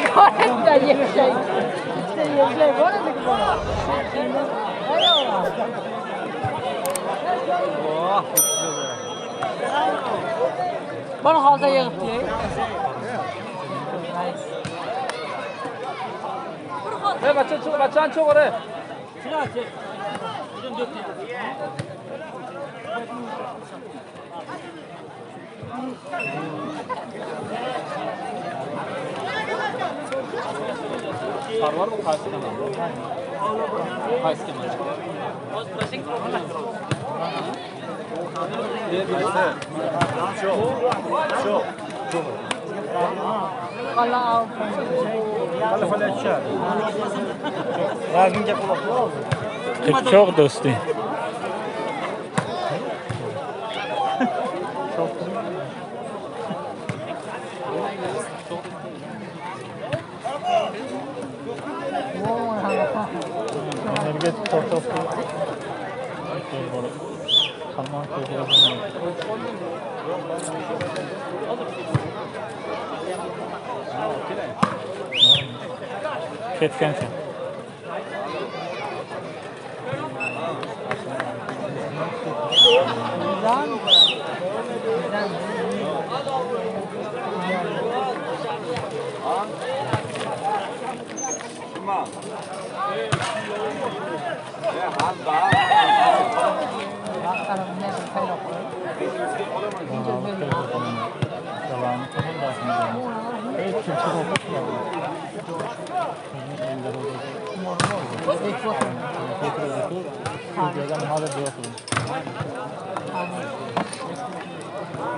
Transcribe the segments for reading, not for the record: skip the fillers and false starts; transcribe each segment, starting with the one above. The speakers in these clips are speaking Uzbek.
Bitta yeshak. Bitta yeshak bor edi bola. Bir holda yig'ibdi. 네, 맞춰 안쪽으로 해. 바로 바로 가스 가만. 가스 가만. Çok dostu. Energetik tortası. Ketgancha.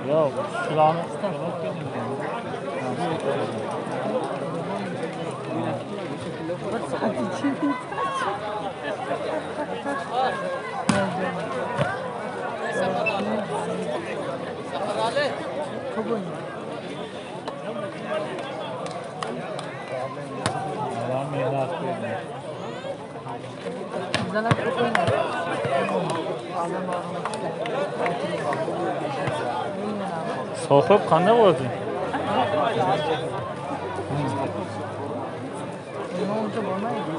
Yo'q, silahni Sohib qanday bo'ldi? Nima uncha bo'lmaydi.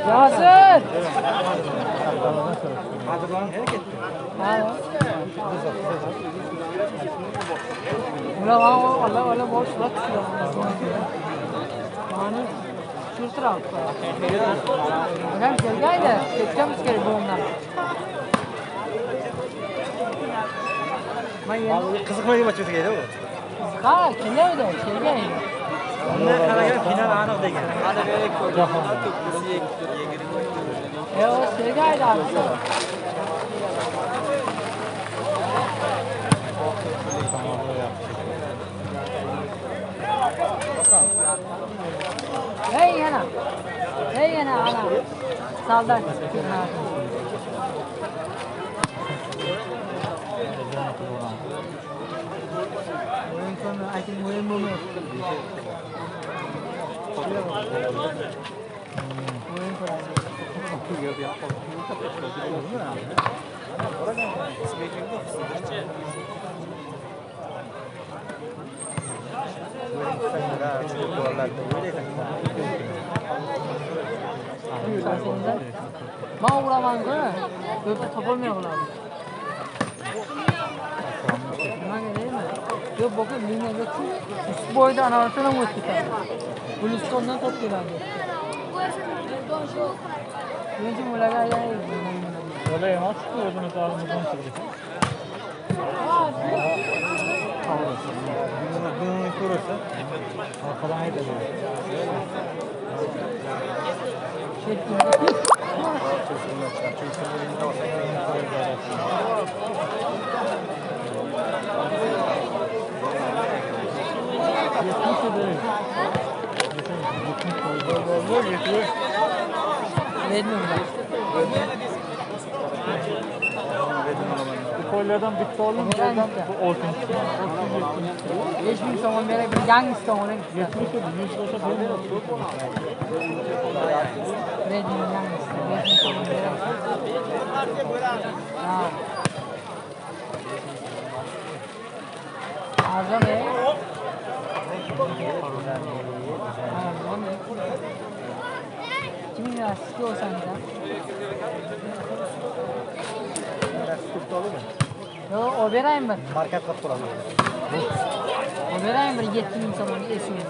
Yasir! Qiziqmaydi macho'siga bu. Ha, keladi, kelgan. Undan qaragan final aniq degan. Yo'q, kelgan. Hey yana. Hey yana ana. Saldar. Man uraman-ku, ko'pni topolmay qoladi. Nimaga deyman? Yo'q, boqib liniyaga ust bo'yida anavasidan ham o'tib ketadi. Gulistondan top keladi. Shuning uchun ularga aylanib. Öyle emas-ku, o'zimiz olimizdan chiqdik. Buni ko'rsa, Orqadan aytadi. Bu qo'llardan bitta oldim, bu yerdan bu oltinchisi. 5000 so'm berib bir yangisini oling. 70 edi, 100 bo'lsa bermaydi. Redmi yangisi, 5000 so'm berib. Ha. Arzon e? Arzon e? Kimin lastik olsang-da? Yo'q, olib beraymi bir? Markat qilib qo'yaman. Olib beraymi bir 7000 so'mga esimga.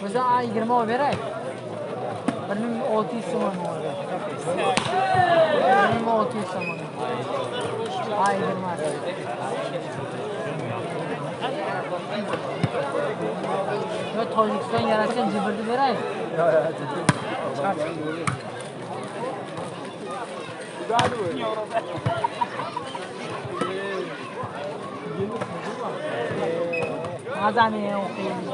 Bo'lsa A20 olib beray. 1600 so'm olib beray. 1600 so'm. A20. Yo, Tojikiston yaratgan jibrni beray. Yo'q, yo'q, Mazani o'qiymiz.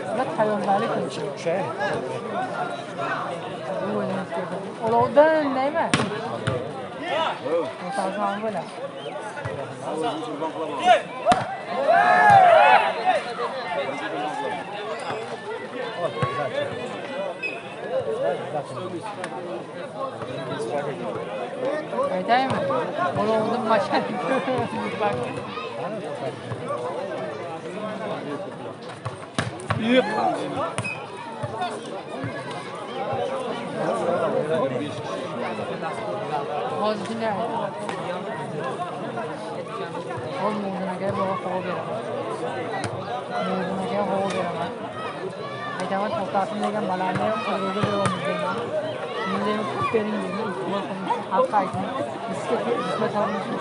Nima tayyorgarlik qilish? Bu o'zimiz ko'rdik. Olovdan nima? O'tazman bo'ladi. Aytaymi? Olovni mashina bak. Hozir shunday aytaman. Hozir Mo'min aka havo beraman. Mo'min aka havo beraman. Aytaman, to'xtasin degan balani ham qidiruvga beryapmiz deyman. Menga ham pul bering deyman, iltimos qilaman. Haqqa ayting. Bizga nisbatan uchun.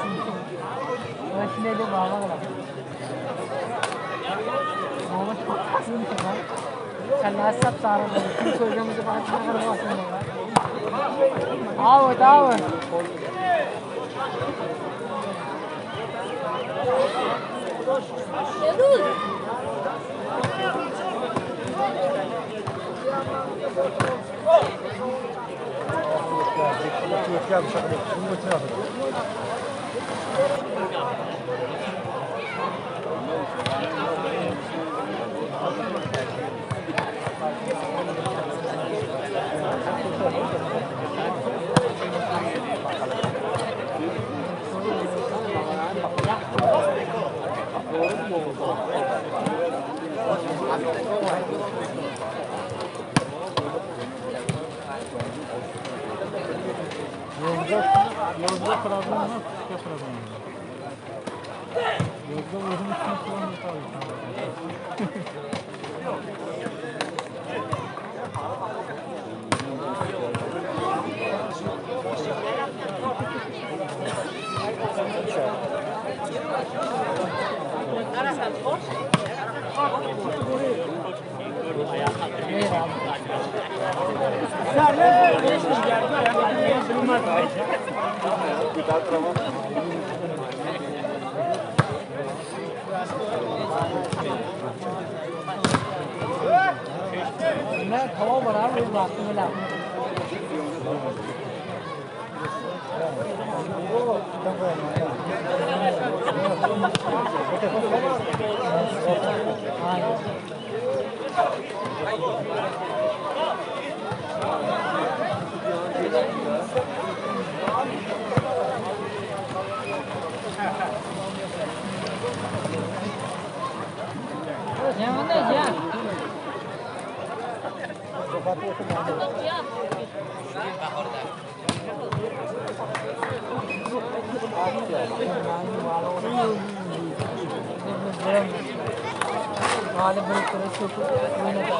Va shunday deb ba'zi qilaman. Mo'min to'xtasin deyman. Kallasi sap-sariq bo'ldi. Kim so'ygan bo'lsa faqat chaqirib olsin deyman. Avut, avut. Yozda problem emas, qishga problem. Yozda o'zim uchun problem. Nima tovoq borar, o'z vaqti bilan. Hali bir kere so'kib o'ynatadi.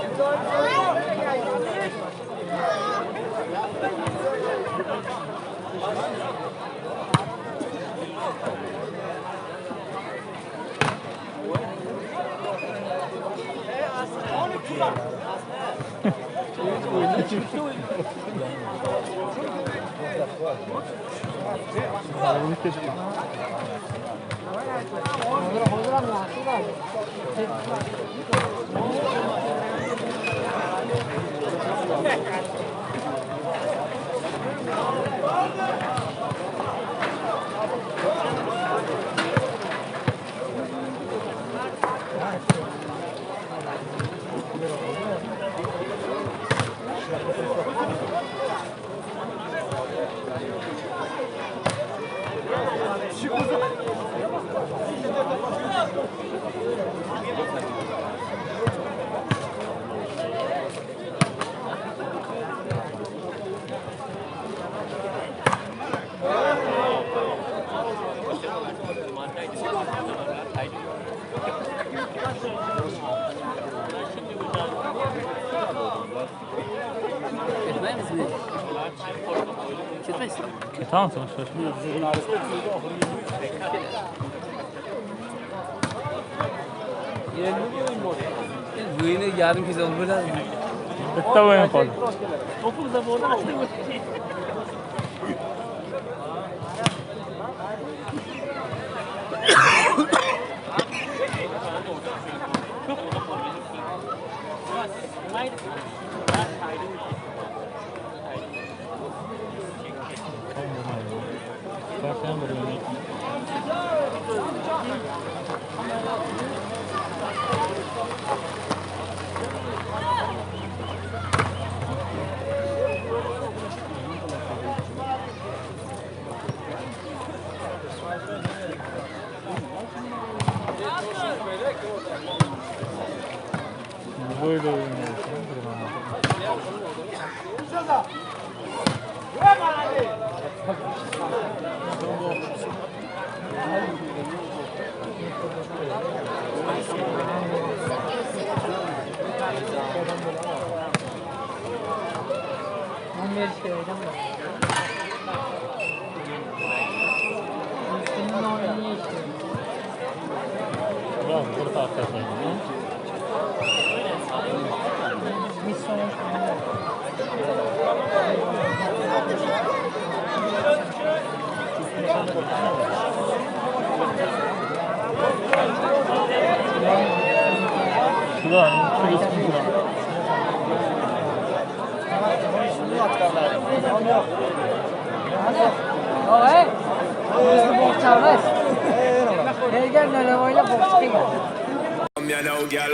Hozir ham yaxshi. Tamam tamam. O'yini yarim kez olib bo'ladi. Bitta o'yin qoldi. Böyle oynuyor. Bizni bog'chamiz. Kelgan navoiylar bog'cha qilgan. You know, girl.